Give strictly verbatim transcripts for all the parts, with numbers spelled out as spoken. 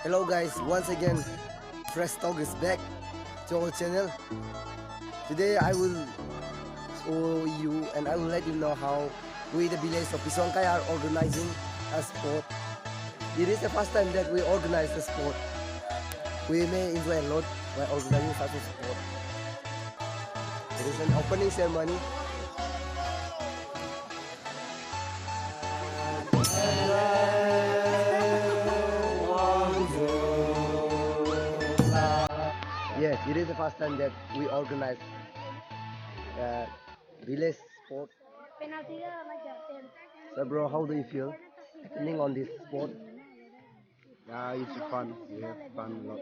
Hello guys, once again, Fresh Talk is back to our channel. Today I will show you and I will let you know how we, the village of Pisongkai, are organizing a sport. It is the first time that we organize a sport. We may enjoy a lot by organizing such a sport. It is an opening ceremony. Yes, it is the first time that we organize, uh, village sport. So, bro, how do you feel attending on this sport? Yeah, it's fun. We have fun a lot.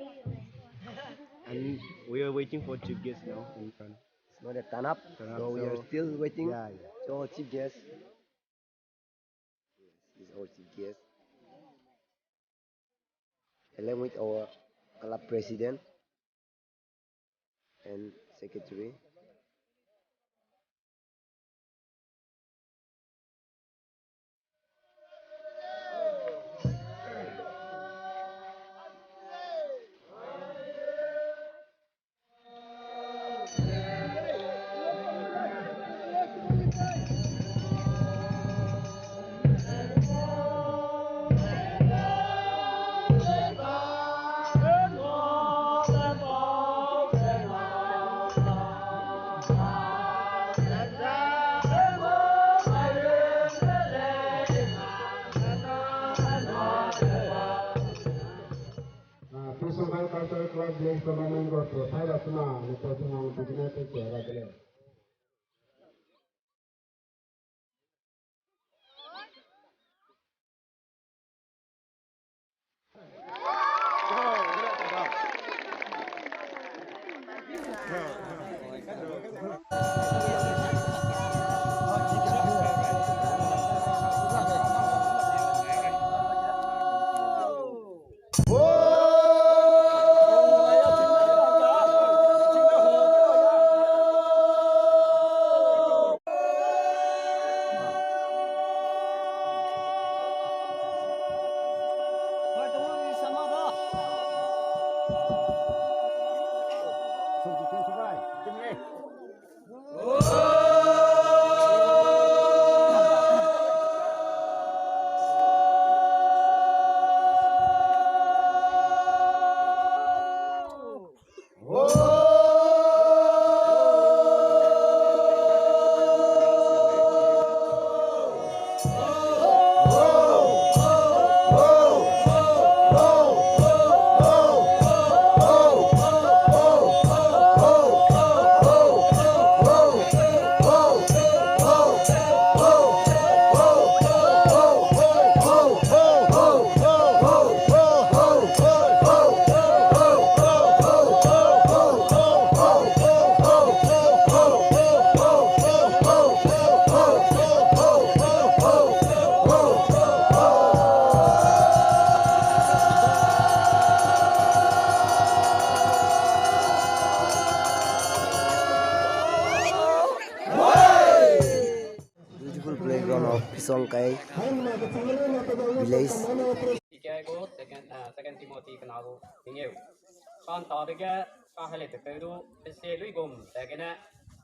And we are waiting for chief guest now in front. It's not yet turn up, turn up, so we are so still waiting. Yeah, yeah. So, chief guest. Yes, he's our chief guest. Along with our club president and secretary. Ah, Pisongkai Cultural Club Village Tournament Board to five asuna, nito tungang bigina te ke ra kele. Beautiful playground of Pisongkai village. Ike gu second, ah, Second Timothy kena gu tingeu. Kan ta dege ka hele te peu du, pese lui gum te gene,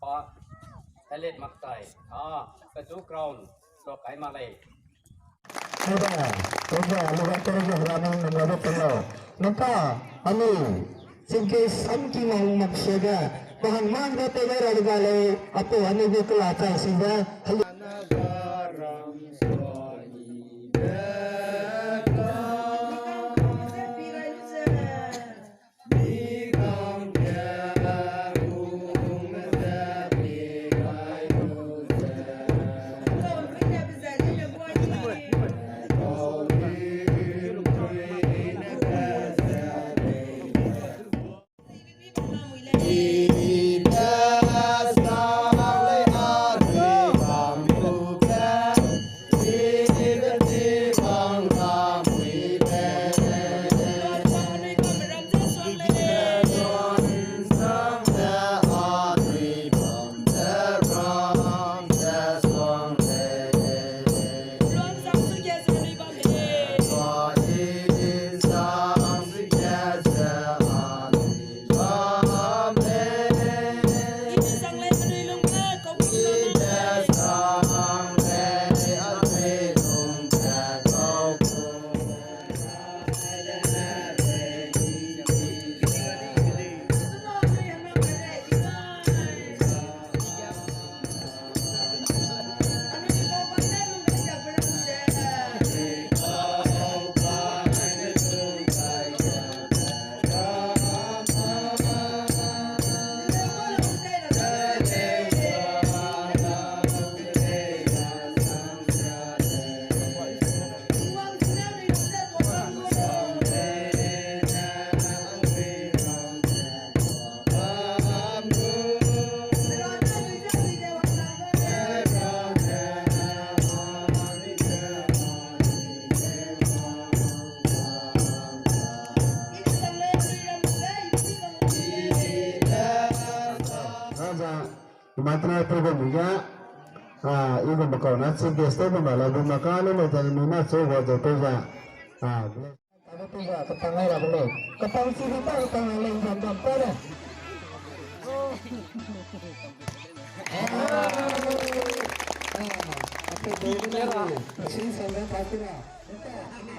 pa hele mak tai. Ah, petu crown, so kai ma lei. Heda, heda, luga tere ge hera nang nang labe tenglo. Nang ka, ani, singke samki mang mak sege, mahang mang da te ga ra ga lei, apo ani gu kela chai si da, helu. Matra program ge, ah, i gum kau na chief guest te bam la bam ka le le de mi na che wa de pe ja. Ah,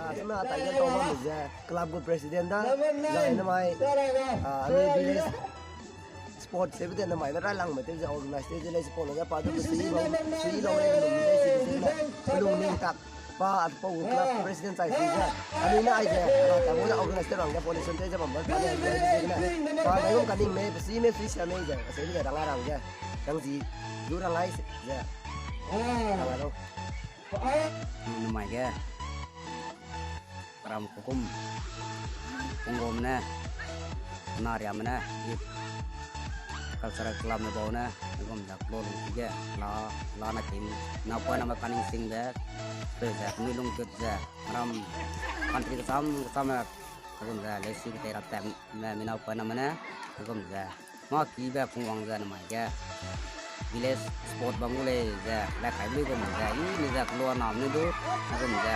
Ah, sena tai ge tau bam ze club gu president da, zai namai, ah, anui village sport se bede namai na ra lang me te ze organize te ze le sport lo ge pa du sui lo, sui lo le lung te si ze le lung ning tak pa at pau gu club president chai si ze. Anui na ai ze, ra ta mu da organize te rang ge foundation te ze bam ba pa ne ze ze le. Pa dai gum ka ning me, pe si me, sui sia me ze, se bede rang ai rang ge. Rang zi, du rang ai ze. Rang ai lo. Namai ge. Ram kukum, punggom ne, nariam ne, youth cultural club me bau ne, gum ze klo lung ki ge, la, la na tin, na poi na me kaning sing de, pe ze, mi lung kut ze, ram, country kesam, kesam me, gum ze, le si ke te ra tem, me, mi na poi na me ne, gum ze, Mâ kibe pungwang ze namai ge village sport bam gu lei ze, le kai lui gum ze, i ni ze kelua nam ne du, na gum ze.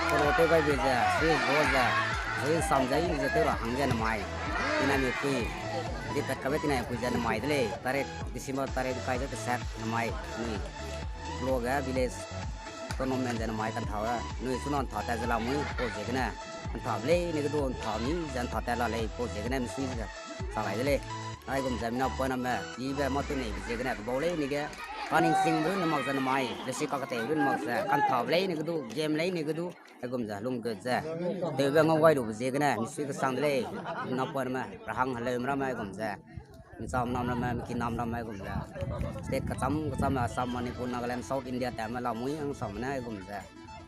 Kelua tew gai be ze, sui zo ze, sui sam ze, i ni ze tew ra hangge namai. Tina mi pui, di kat kabe tina pui ze namai de lei, tarik December tarik kai ze keset namai, ni. Kelua ge village tournament ze namai kantha, nui suna ntha tat ze la mui, pau ziegene. Ntha be lei, ni ge du ntha mi, ze ntha tat la lei, pau ziegene, mi sui ze. Sa gai de lei. Aigum ze mina poi na me, ibe mâ tei neibe ziegene, bau lei ni ge. Kaning sing be run mak ze namai, lesi kakatei be run mak ze, kantha be lei ni ge du, game lei ni ge du, aigum ze lung gut ze. Tewbe ngau gai lube ziegene, mi sui kesang de lei. Mina poi na me, rahang heleu me ramme aigum ze. Mi cham nam ramme, mi ki nam ramme aigum ze. State kacham, kacham me Assam, Manipur, Nagaland, South India, tame lamui ang sam ne aigum ze.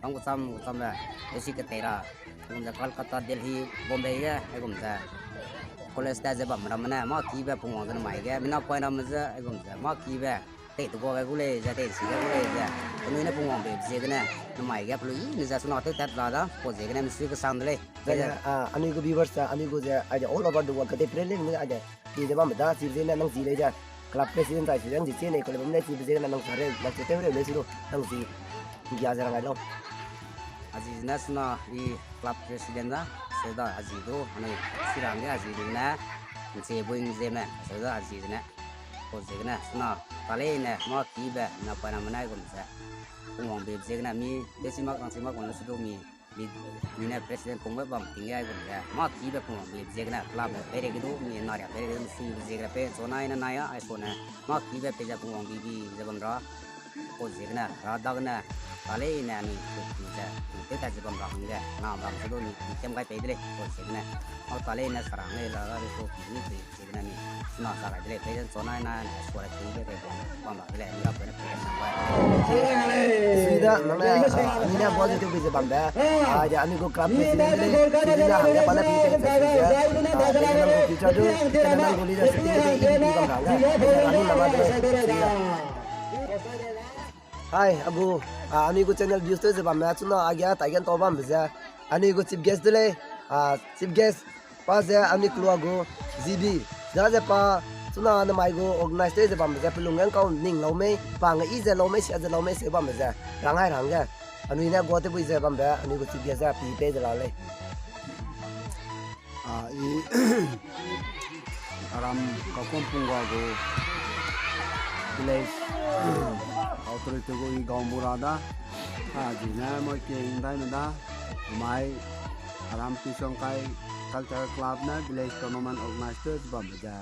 Bam kacham, kacham me, lesi katei ra. Aigum ze Kolkata, Delhi, Bombay ge, aigum ze. College ta ze bam ramme ne, mâ kibe pungwang ze namai ge, mina poi na me ze, aigum ze, mâ kibe. Tei te gua gai gu lei ze, tei si gai gu lei ze. Penui ne pungwang be ziegene, namai ge, pelui ni ze suna tew tat la da, pau ziegene, mi sui kesang de lei. Ze, ah, anui gu viewers, ah, anui gu ze, ai de all over the world, kate pre lei ni, ai de, ki ze bam da, si ziegene, nang zi lei ze. Club president ai si, nang zi chi nei, club ne si ziegene, nang sa re, nang chi tew re, lei si du, nang zi, ngia ze rang ai lau. Azi ne suna, i club president da, se da, azi du, anui, si rang ge, azi du ne, nche buing ze me, se da, azi ne. Pau ziegene, suna, ta lei ne, mâ kibe, mina poi na me ne aigum ze. Pungwang be ziegene, mi, desi mak, rang si mak, wang le si du mi, mi, mi ne president pungbe bam ting ge aigum ze. Mâ kibe pungwang be ziegene, club be, peireige du, mi, nariam peireige du, mi sui be ziegene, pe, so nai ne nai a, ai so ne, mâ kibe pe ze pungwang be bi, ze bam ra. Pau ziegene, ra dagene, ta lei ne, anui, tu, tu ze, tu, tew tat ze bam ra hangge, na bam se du, ni, ni tem gai pei de lei, pau ziegene. Mâ ta lei ne, sarang lei, la, la, re, so, ki, ni, tu, Sui da, nang ne, ah, ni ne bua de tu bi ze bambe. Ah, ya, anui gu club president de, sui da, hangge pa ne pi de, sui da, ah, nang gu future du, nang gu leadership team de, i pi bam ra, nang gu leadership team de, sui da. Hai, agu, ah, anui gu channel views tew ze bamme, chuna age, taigen tau bambe ze. Anui gu chief guest de lei, ah, chief guest, pa ze anui kelua gu, G B, da ze pa, chuna namai gu organize tew ze bambe ze, pelung ge ngkau ning lau mei, pa nge i ze lau mei, sia ze lau mei, se bambe ze, rang hai rang ge. Anui ne gua tebui ze bambe, anui gu chief guest ze, pi pei ze la lei. Ah, i, aram Kakum Pungwa gu village authority gu i gaumbu ra da. Ah, zi ne moi ke indai me da. Mai aram Pisongkai Cultural Club ne village tournament organize tew ze bambe ze.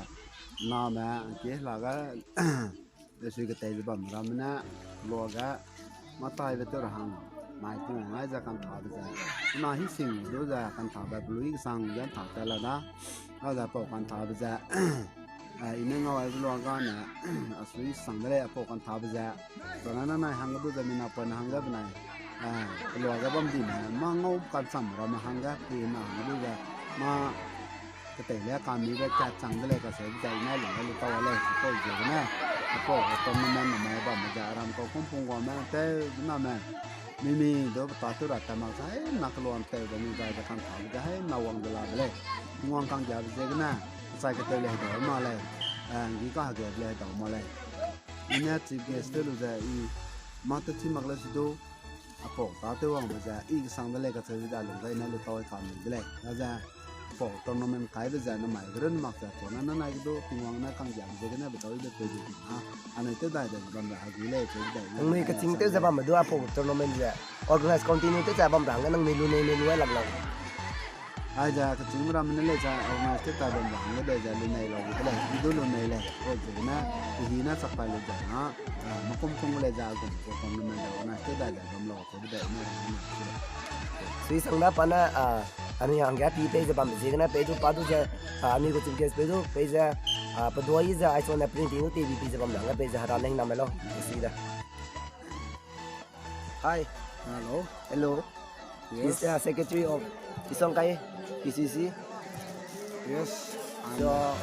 Name, ke la ga, Desui ketei ze bam ramme ne, lua ge, mâ taibe tew ra hang, mai pung ngai ze kanthabe ze, na hi sing du ze kanthabe pelui kesang ze ntha tat la da, a ze pau kanthabe ze, eh, i ne ngau aibe lua ga ne, a sui sang de lei a pau kanthabe ze, zana na nai hangge du ze mina pon hangge benai, eh, lua ge bam di ne, mâ ngau kancham ramme hangge, pe na hangge du ze, mâ Ketei le kamibe kat chang de lei kaseube ze i ne lung le lu tau a lei, chipau ziegene, apau gu tournament namai bamme ze aram Kakum Pungwame tew bename, mimi du peta tew ra tat mak ze, hai na keluang tew bam mi zai ze kanthabe ze hai na wang de la de lei. Tingwang kanggiabe ziegene, achai ketew le hedau ma lei, eh, nggi kahegebe le hedau ma lei. I ne chief guest te lu ze i mâ te chi mak le si du, apau ta te wangbe ze i kesang de lei kacheube ze lung gai ne lu tau i kam de lei. Daze apau tournament kaibe ze namai gerun mak ze chuna nanai ge du Tingwang ne kanggiam ze gene be tau i de pe du ting a. Anai tew dai de bam ra hagi lei pe dai. Nangnui keching tew ze bam du apau tournament ze organize continue tew ze bam ra hangge nangnui lu nei nei lu ai lak lau. Aize kechingme ramme ne lei ze organize tew tai bam ra hangge de ze lu nei lau gu de lei, i du lu nei lei, ko ze ne, i hi ne chak pai lu ze na, a, makum kum gu lei ze a gum gu tournament ze organize tew dai ze bam lau, ko de ne, ne, ne. Sui sang da pa ne, a, anui hangge pi pei ze bam ziegene pei du pa du ze, a, anui gu chief guest pei du pei ze, a, pe duai ze, aiso ne printing du T V pi ze bam hangge pei ze hera neng name lau, si de. Hi. Hello. Hello. Yes. He's the secretary of Isongkai P C C. Yes. I'm So,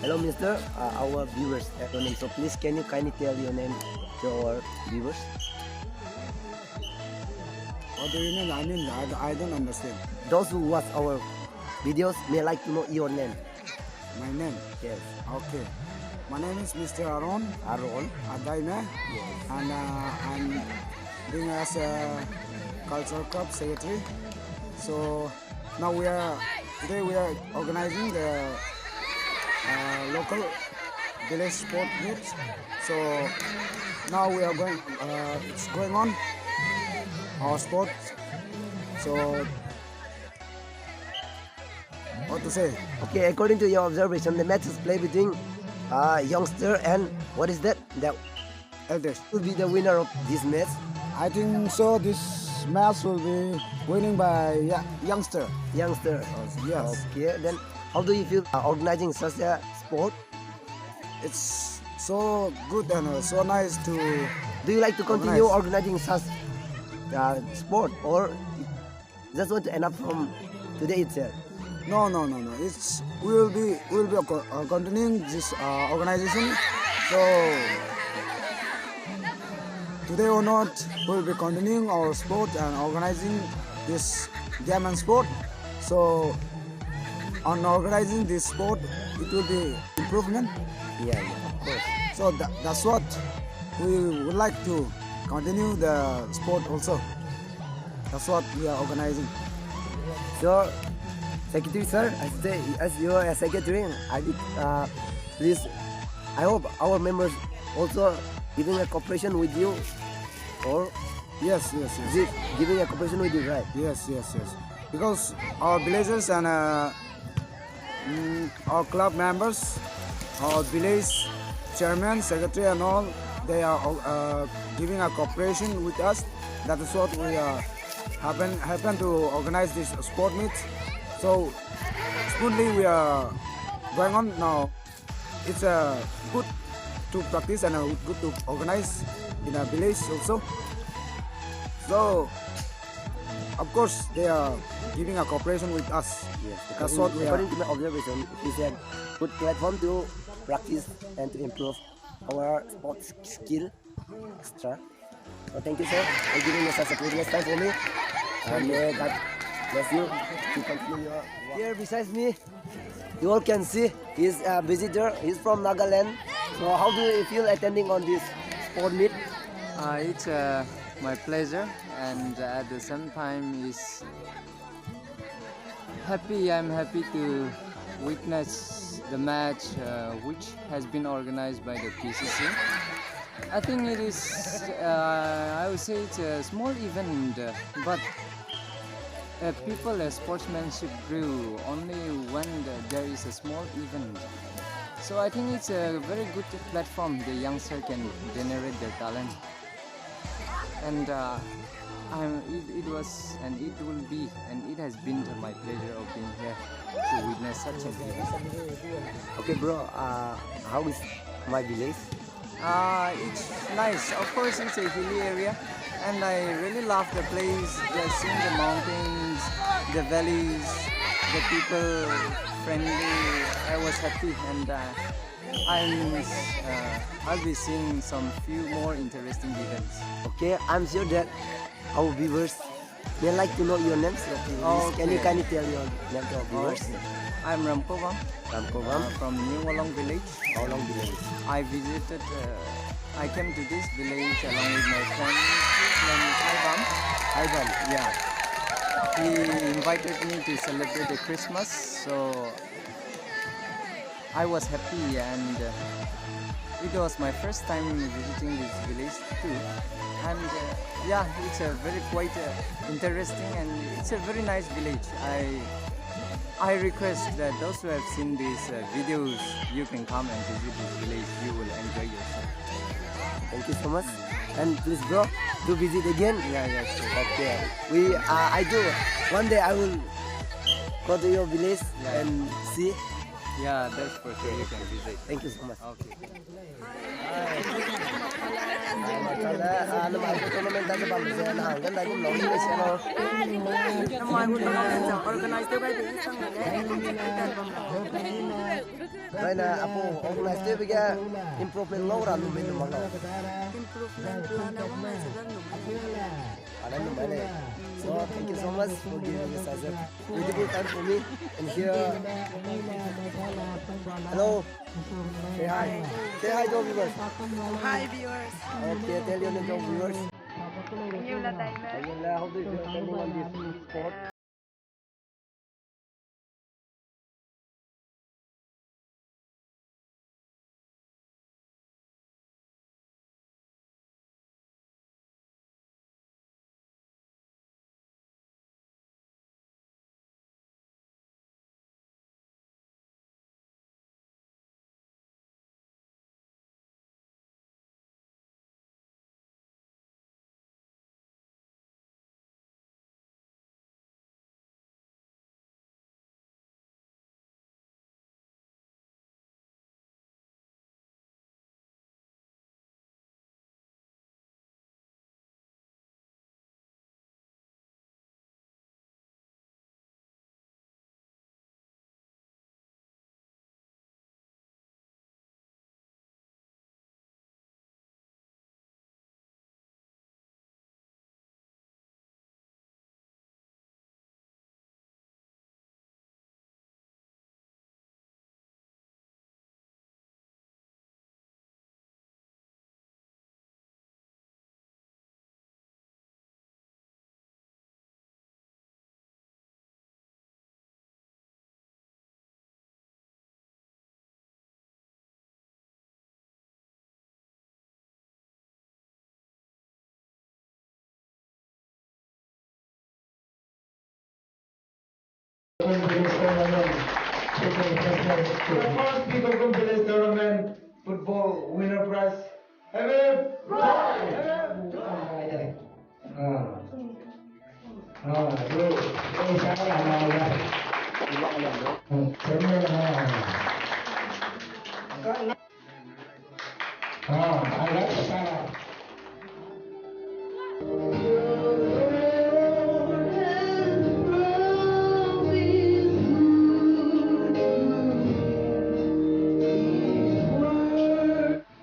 hello, mister. Uh, our viewers have your name. So please, can you kindly tell your name to our viewers? What do you mean? I mean, I, I don't understand. Those who watch our videos may like to know your name. My name? Yes. Okay. My name is Mister Aaron. Aaron. Adaime. Yes. And, uh, I'm doing as a cultural club secretary. So now we are, today we are organizing the, uh, local village sport meet. So now we are going, uh, it's going on our sport. So what to say? Okay, according to your observation, the match is played between, uh, youngster and what is that? The elders. Who will be the winner of this match? I think so. This match will be winning by, yeah, youngster. Youngster. Yes. Okay, then how do you feel, uh, organizing such a sport? It's so good and, uh, so nice to Do you like to continue organize. organizing such, uh, sport, or just want to end up from today itself? No, no, no, no. It's, we will be, we will be co-, uh, continuing this, uh, organization. So today or not, we will be continuing our sport and organizing this game and sport. So on organizing this sport, it will be improvement. Yeah, yeah, of course. So tha-, that's what we would like to continue the sport also. That's what we are organizing. So, Secretary sir, as the, as you are a secretary, I did, uh, please, I hope our members also giving a cooperation with you, or Yes, yes, yes. gi-, giving a cooperation with you, right? Yes, yes, yes. Because our villagers and, uh, mm, our club members, our village chairman, secretary, and all, they are, uh, giving a cooperation with us. That is what we are happen happen to organize this sport meet. So smoothly we are going on now. It's, uh, good to practice and, uh, good to organize in a village also. So, of course, they are giving a cooperation with us. Yes, that's what we are. According to my observation, it's a good platform to practice and to improve our sports skill, et cetera. So thank you, sir, for giving me such a privilege time for me. And may God bless you to continue your work. Here besides me, you all can see, he's a visitor. He's from Nagaland. So how do you feel attending on this sport meet? Uh, it's, uh, my pleasure, and at the same time, it's happy. I'm happy to witness the match, uh, which has been organized by the P C C. I think it is, uh, I would say it's a small event, uh, but, uh, people, uh, sportsmanship grew only when the, there is a small event. So I think it's a very good platform the youngster can generate their talent. And, uh, I'm, it, it was and it will be and it has been to my pleasure of being here to witness such an event. Okay, bro, uh, how is my village? Uh, it's nice. Of course, it's a hilly area, and I really love the place. Just seeing the mountains, the valleys, the people friendly. I was happy, and, uh, I'm, uh, I'll be seeing some few more interesting events. Okay, I'm sure that our viewers may like to know your name. So please, can you kindly tell your name to our viewers? Okay. I'm Ramkobam. Ramkobam. Uh, from New Ngolong village. Ngolong village. I visited, uh, I came to this village along with my friend. His name is Haibam. Haibam. Yeah. He invited me to celebrate the Christmas, so I was happy, and, uh, it was my first time visiting this village too. And, uh, yeah, it's a very quite, uh, interesting, and it's a very nice village. I, I request that those who have seen these, uh, videos, you can come and visit this village. You will enjoy yourself. Thank you so much. And please, bro, do visit again. Yeah, yeah, sure. Okay. We, uh, I do. One day I will go to your village, yeah, and see. Yeah, that's for sure. You can visit. Thank you so much. Okay. Organize tew gai de sang de. Rai na apu organize tew be ge improvement lau ra lu me lu mak lau. Improvement plan na wang mai se dan lu. Ala lu mai le. So thank you so much for giving me such a beautiful time for me and here. Hello. Say hi. Say hi to our viewers. Hi, viewers. Okay, tell your name to our viewers. Thank you, Ladai. How do you feel attending on this sport? The first Pitokum Village Tournament football winner prize. Have a prize! Ah, ah, bro. Ah, I like Sarah.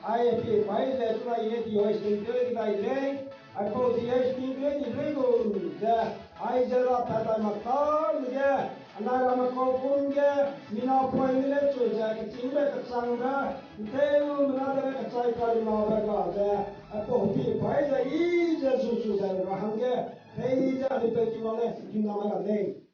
Ai, pie pai ze, chuna i ne ti hoi sting teu di bai lei. Aipau ti ai sting teu di lei gu ze, ai ze ra pat tai mak ta lu ge, anai ramme kau kum ge, mina poi mi le chu ze, kechîngbe kechangbe, nteu mina de kechai ka lima be ga ze, aipau pie pai ze, i ze zu zu ze ra hangge, pei ze anui peu ti ma le, hina mai ra lei.